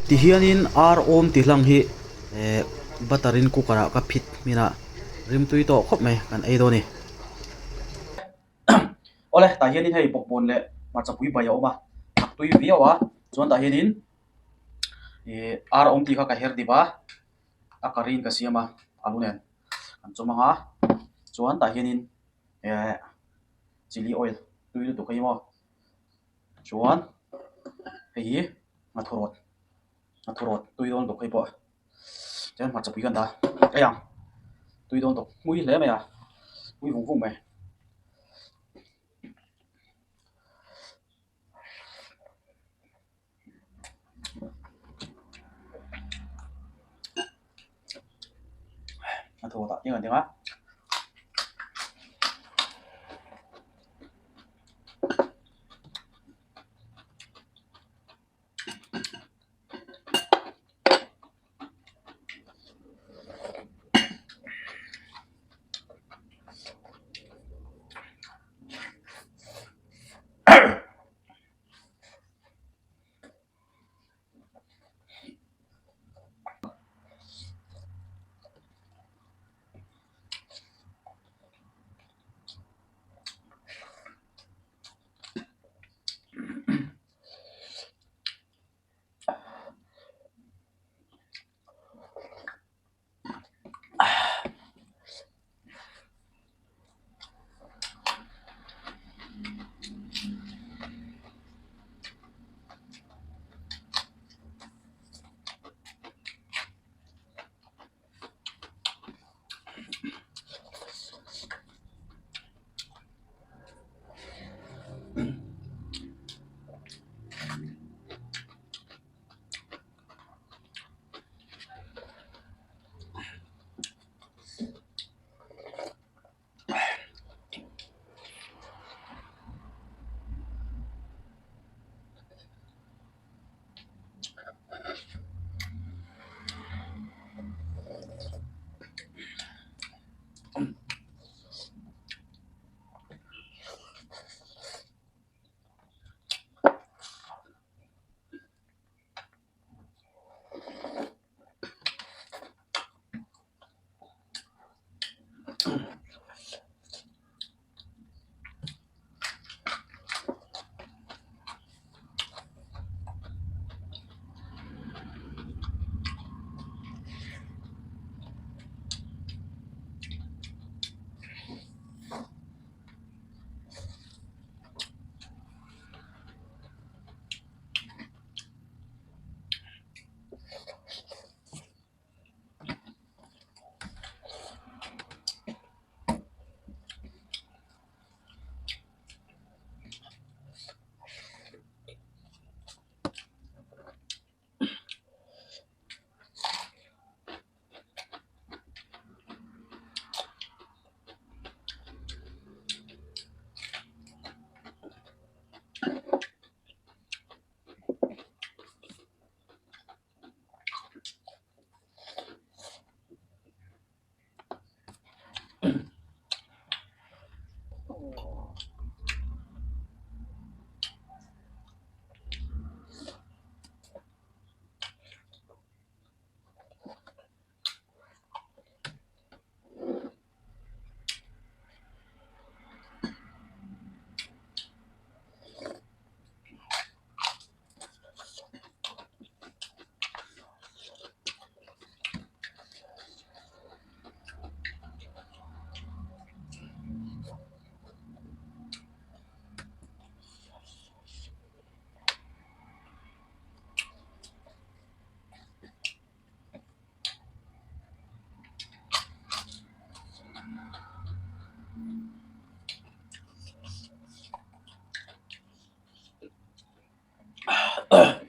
Tihianin ar awm ti hlang hi eh butter in cooker ah ka phit hmin a rimtui tawh khawp mai kan ei dawn a ni. Awle tah hianin hei bawkbawn leh hmarchapui bai a awm a thak tui viau a chuan tah hianin ih ar awm tih kha ka her dip a a curry in ka siam a alu nen an chawm ang a chuan tah hianin eh chilli oil tui lutuk hei maw chuan hei hi nghathurawt nghathurawt tui dawn lutuk hei pawh chuan hmarchapui kan dah a ei ang tui dawn lutuk hmui hle mai a hmui vung vung mai. A thaw tah ding a ding a.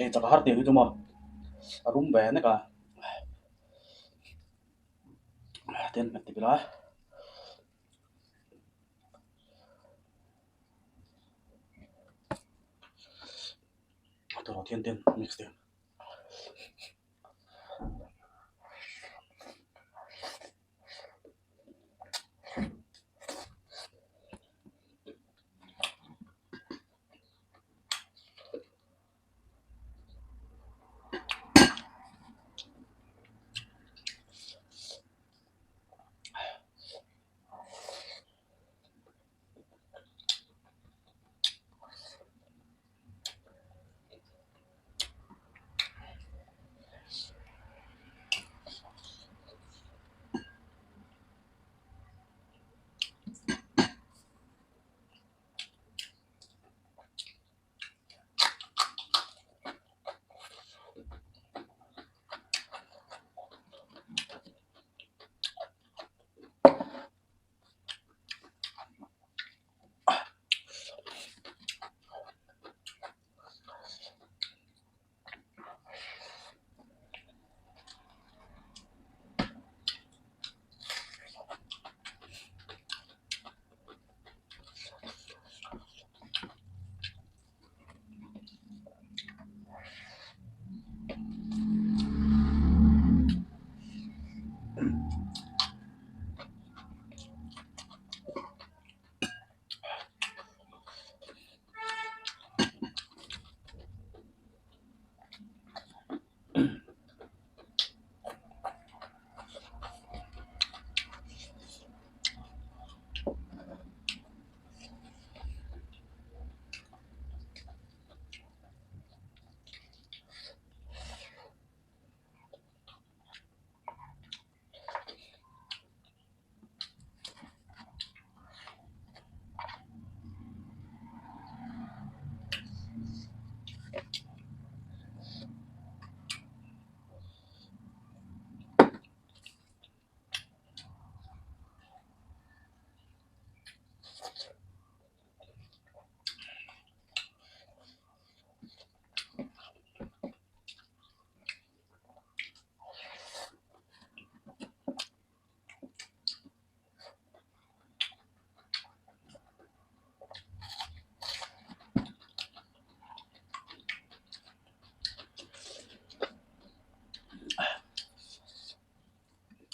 Ei chak a har tih hi chu maw a rum ve nek a ten hmet ti ila. A tawrh thian ten mix teh.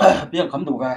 Biang kham duh ve.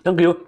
Thank you.